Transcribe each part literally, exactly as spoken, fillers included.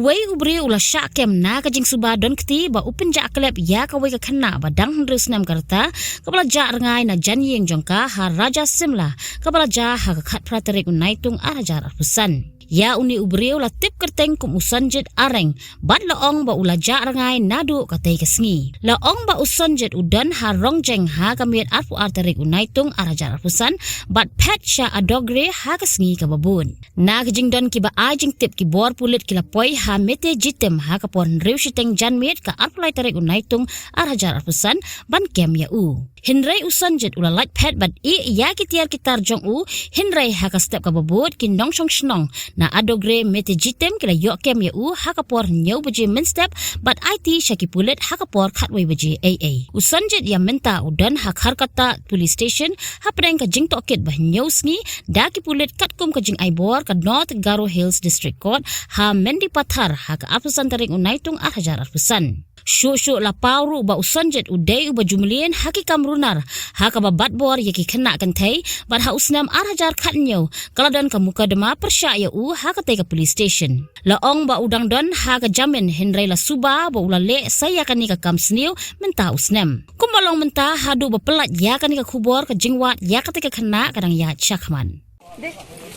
Wei u briew u la shah kem na ka jingsuba don kti ba u pynjah klep ïa kawei ka khynnah ba dang hynriew snem ka rta, kaba la jah rngai na jan ïing jong ka ha Raja Simla, kaba la jah ha ka khatphra tarik u Naitung ar hajar arphew san. Ïa une u briew la tip kyrteng kum u Sonjit Areng, bad la ong ba u la jah rngai naduh katei ka sngi. La ong ba u Sonjit u don ha Rongjeng ha ka miet arphew ar tarik u Naitung ar hajar arphew san, bad phet sha Adogre ha ka sngi kaba bud. Na ka jingdon kiba ai jingtip, ki bor pulit ki la poi ha Mete Jitem ha ka por hynriew shiteng janmiet ka arphew lai tarik u Naitung ar hajar arphew san ban kem ïa u. Hynrei u Sonjit u la lait phet bad ïeh ïa ki tiar ki tar jong u, hynrei ha ka step kaba bud ki nongshong shnong na Adogre Mete Jitem ki la ïoh kem ïa u ha ka por hynñiew baje mynstep bad aiti sha ki pulit ha ka por khatwei baje eiei. U Sonjit ïa mynta u don ha Kharkutta Police Station hapdeng ka jingtohkit ba hynñiew sngi da ki pulit katkum ka jingai bor ka North Garo Hills District Court ha Mendipathar ha ka arphew san tarik u Naitung ar hajar arphew san. Shuh shuh la paw ruh ba u Sonjit u dei uba ju mlien ha ki kam runar, ha kaba bat bor ïa ki khynnah kynthei, bad ha u snem ar hajar khathynñiew ka la don ka mukotduma pyrshah ïa u ha katei ka police station. La ong ba u dang don ha ka jamin, hynrei la suba ba u la leh sa ïa kane ka kam sniew mynta u snem. Kumba long mynta, haduh ba pyllait ïa kane ka khubor, ka jingwad ïa katei ka khynnah ka dang ïaid shakhmat. De,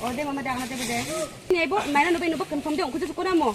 oh, de, mama, de, mama, de, de. Ni, bo, mana no, be, no, bo, confirm de, ong, kutu, sukuna, mo.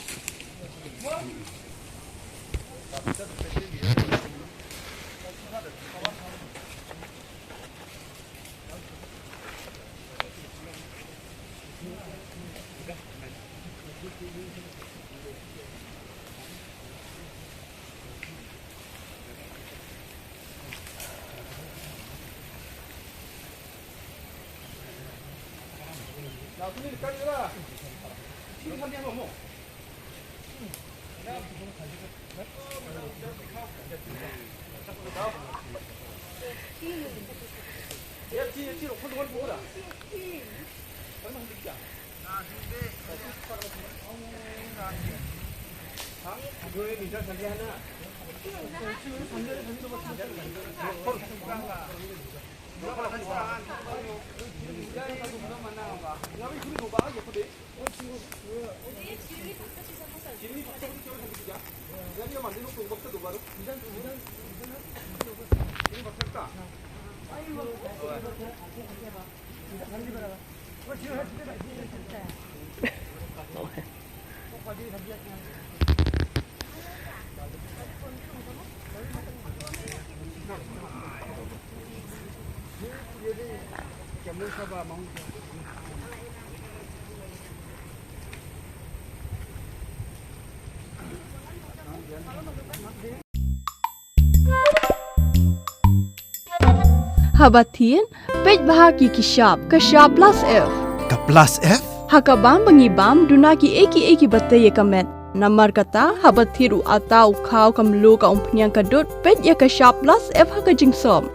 Haba thied, peit bha ki ki shap, ka shap plus F. Ka plus F? Ha ka bam ba ngi bam, duna ki ei ki ei kiba tei ïa ka met. Namar kata, haba thied u atta, u khaw, ka mluh, ka umphniang, ka dud, peit ïa ka shap plus F ha ka jingsop.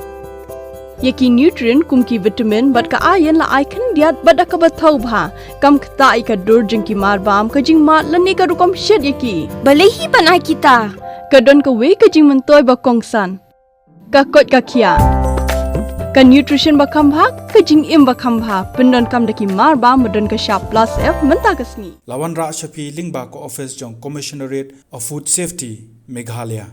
Ïa ki nutrient kum ki vitamin bad ka iron la ai khyndiat bad da kaba thaw bha. Kam ktah ïa ka dur jong ki mar bam, ka jingmad lane ka rukom shet ïa ki. Balei hi ban ai kita? Ka don kawei ka jingmyntoi ba kongsan. Ka koit ka khiah. Ka nutrition ba kham bha, ka jingim ba kham bha. Pyndonkam da ki mar bam ba don ka shap plus F mynta ka sngi. La wanrah sha phi lyngba ka office jong Commissionerate of Food Safety, Meghalaya.